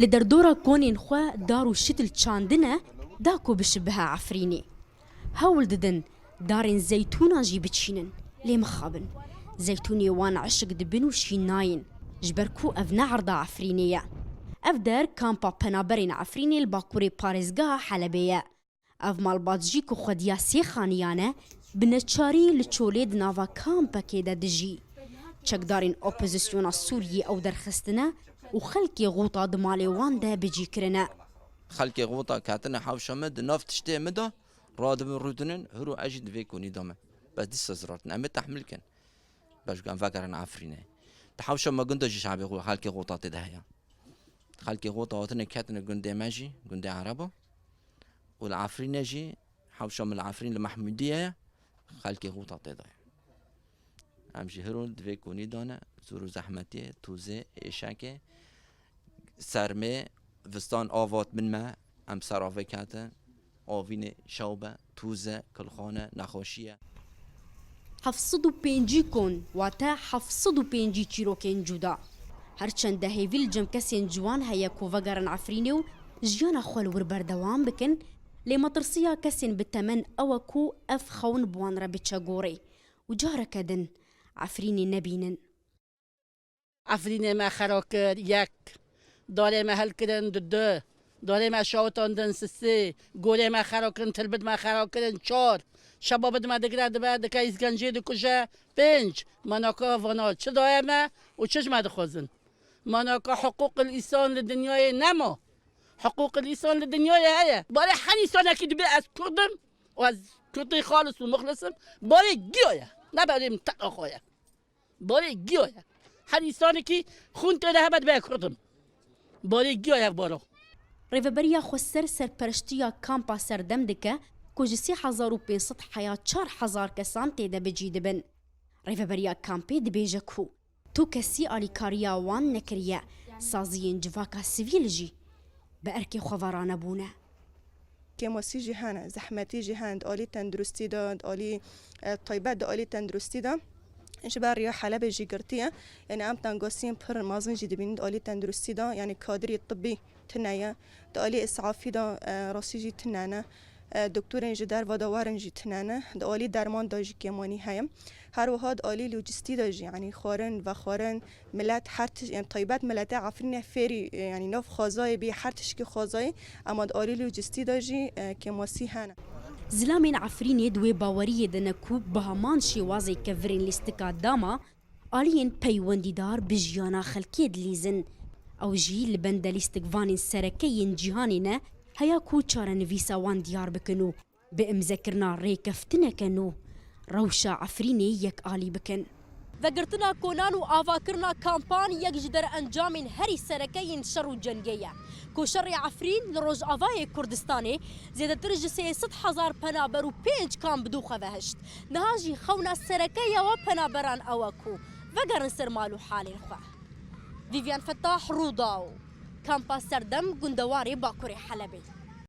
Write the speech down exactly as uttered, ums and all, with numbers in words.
Li derdora konên xwe dar û şitil çandine da ku bişibihe Efrînê. Hewl didin darên zeytûnan jî biçînin. Lê mixabin. Zeytûnê wan eşik dibin û şîn nayên. Ji ber ku ev ne erda Efrînê ye. Ev der kampa penaberên Efrînê li bakurê parêzgeha Helebê ye. Ev malbat jî ku xwediya sê xaniyan e, bi neçarî li çolê di nava kampekê de dijî. Çekdarên opozisyona Sûriyê ew derxistine û xelkê Xûta di malê wan de bi cî kirine. Xelkê Xûta ketine hewşa me di nav tiştê me de, radibin rûdinin, hiro ez jî di vê konî de me. Bes dîsa ziratin, em ê tehmil kin. Bes em vegerin Efrînê. Di hewşa me gund de jî şabê xwe, xelkê Xûta tê de heye. Xelkê Xûta hatine ketine gundê me jî, gundê Erebo. Û li Efrînê jî, hewşa min li Efrîn li Mehmûdiyê ye, xelkê Xûta tê de ye. Em jî hiro di vê konî de ne, zor û zehmetiyê, tûzê, êşekê, sermê, vistan avat min me, em ser avê ketin, avînê şew be, tûz e, kilxan e, nexweşî ye. Heft sed û pêncî kon, wate heft sed û pêncî çîrokên cuda. Her çend de hêvî li cem kesên ciwan heye ku vegerin Efrînê û jiyana xwe li wir berdewam bikin, lê metirsiya kesên bi temen ew e ku ev xewn bi wan re biçe gorê û careke din Efrînê nebînin. Efrînê me xera kir, yek. Darê me helkirin, di du. Darê me şawitandin, sisê. Gorê me xera kirin, tilbit me xera kirin, çar. Şebabit me digire dibe, dike îsgencê dikuje, pênc. Manaka vana çi daye me û çi ji me dixwazin? Manaka hiqûqil îsan li dinyayê nema. Hiqûqil îsan li dinyayê heye. Barê her îsanekî dibê ez Kurd im û ez Kurdê xalis û muxlis im. Barê giya ye. Ne barê min teqa xwe ye. Barê giya ye. Her însanekî xûn tê de hebe dibe Kurd im. Barê giya ye ev bara. Rêveberiya Xweser serpereştiya kampa Serdem dike ku ji sê hezar û pênc sed heya çar hezar kesan tê de bi cî dibin. Rêveberiya kampê dibêje ku tu kesî alîkariya wan nekiriye, saziyên civaka sivîl jî bi erkê xwe ve ranebûne. Kêmasî jî hene, zehmetî jî hene di alî tenduristî de, di alî, e, taybet di alî tenduristî de. Ji ber riya Helebê jî girtiye. Yanî em tengasiyên pir mezin jî dibînin di alî tenduristî de. Yanî kadirî tibbî tune ye. Di alî îsafî de, e, rastî jî tune ne. E, doktorên ji derve de werin jî tune ne. Di alî derman de jî kêmanî heye. Her wiha di alî lojîstî de jî, yanî xwarin, vexwarin, milet her tiş-, yanî taybet miletê Efrînê fêrî, e, yanî nav xwezayê bî, her tişkî xwezayê, ema di alî lojîstî de jî, e, kêmasî hene. Zilamên Efrînê di wê baweriyê de ne ku bi heman şêwazê kevirên lîstika dama aliyên peywendîdar bi jiyana xelkê dilîzin. Ew jî li bende lîstikvanên sereke yên cîhanê ne, heya ku çarenivîsa wan diyar bikin û bi îmzekirina rêkeftineke nû rewşa Efrînê yekalî bikin. Vegirtina konan û avakirina kampan yek ji derencamên herî sereke yên şer û cengê ye. Ku şerê Efrîn li Rojavayê Kurdistanê zêdetir ji sê sed hezar penaber û pênc kam bi dû xwe ve hişt. Niha jî xewna sereke ya we penaberan ew e ku vegerin ser mal û halên xwe. Vîvyan Fetah, Rûdaw, kampa Serdem, gundewarê Bakurê Helebê.